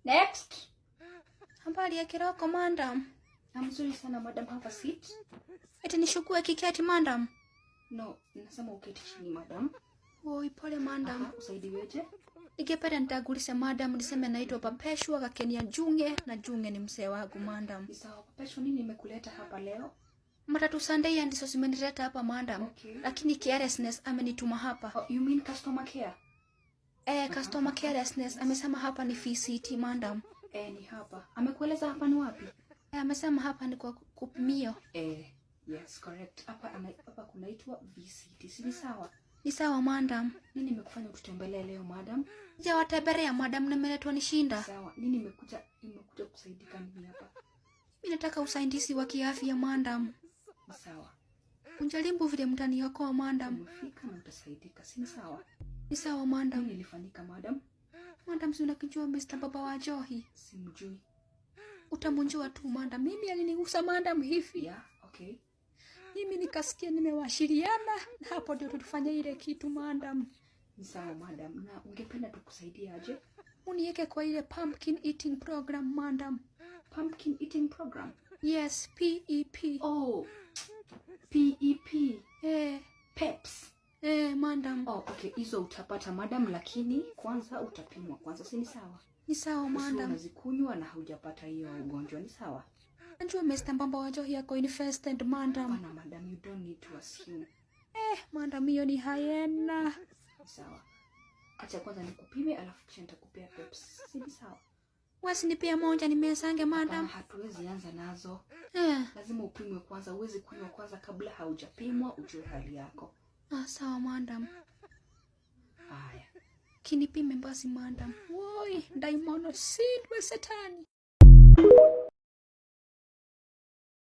Next. Habari ya kiroko, madam. Mzuri sana, madam, have a seat. Eti nishukue kiketi, madam? No, nasema uketi chini, madam. Oi, pole, madam. Aha, usaidiweje? Ningependa nitangulize, madam, niseme naitwa Papeshwa Gakenia Junge na Junge ni mzee wangu, madam. Ni sawa, Papeshwa, nini imekuleta hapa leo? Matatu Sunday ndizo zimenileta hapa, madam. Lakini carelessness amenituma hapa. Oh, you mean customer care? Eh, customer carelessness amesema hapa ni VCT, madam. Eh, ni hapa. Amekueleza hapa ni wapi? Eh, amesema hapa ni kwa kupimio. Eh, yes, correct. Hapa kunaitwa VCT. Si ni sawa? Ni sawa, madam. Nini imekufanya ututembelee leo, madam? Sijawatembelea, madam, nimeletwa ni shinda. Sawa. Nini imekuja kusaidika nini hapa? Mimi nataka usaidizi wa kiafya, madam. Ni sawa. Unjaribu vile mtaniokoa, madam. Umefika na utasaidika. Si ni sawa? Ni sawa, madam. Nini ilifanyika, madam? Madam, si unakijua Mr. Baba wa Johi? Simjui. Utamjua tu, madam. Mimi alinigusa, madam, hivi. Yeah, okay. Mimi nikasikia nimewashiriana na hapo ndio tulifanya ile kitu, madam. Ni sawa, madam. Na ungependa tukusaidie aje? Uniweke kwa ile pumpkin eating program, madam. Pumpkin eating program? Yes, PEP. Oh, PEP. Eh, PEPS. Eh, madam. Oh, okay. Hizo utapata, madam, lakini kwanza utapimwa kwanza, si ni sawa? Ni sawa, Usiwe madam. unazikunywa na haujapata hiyo ugonjwa, ni sawa? Najua Mr. Mbamba wa Johi ako infested, madam. Hapana, madam, you don't need to assume. Eh, madam, hiyo ni hyena. Ni sawa. Acha kwanza nikupime, alafu kisha nitakupea PEPS. Si ni sawa? Wasinipea moja nimezange, Hapana, madam. Hatuwezi anza nazo. Eh, Lazima upimwe kwanza. Huwezi kunywa kwanza kabla haujapimwa ujue hali yako. Ah, sawa, madam. Haya. Kinipime basi, madam. Woi, ndaimono sindwe setani.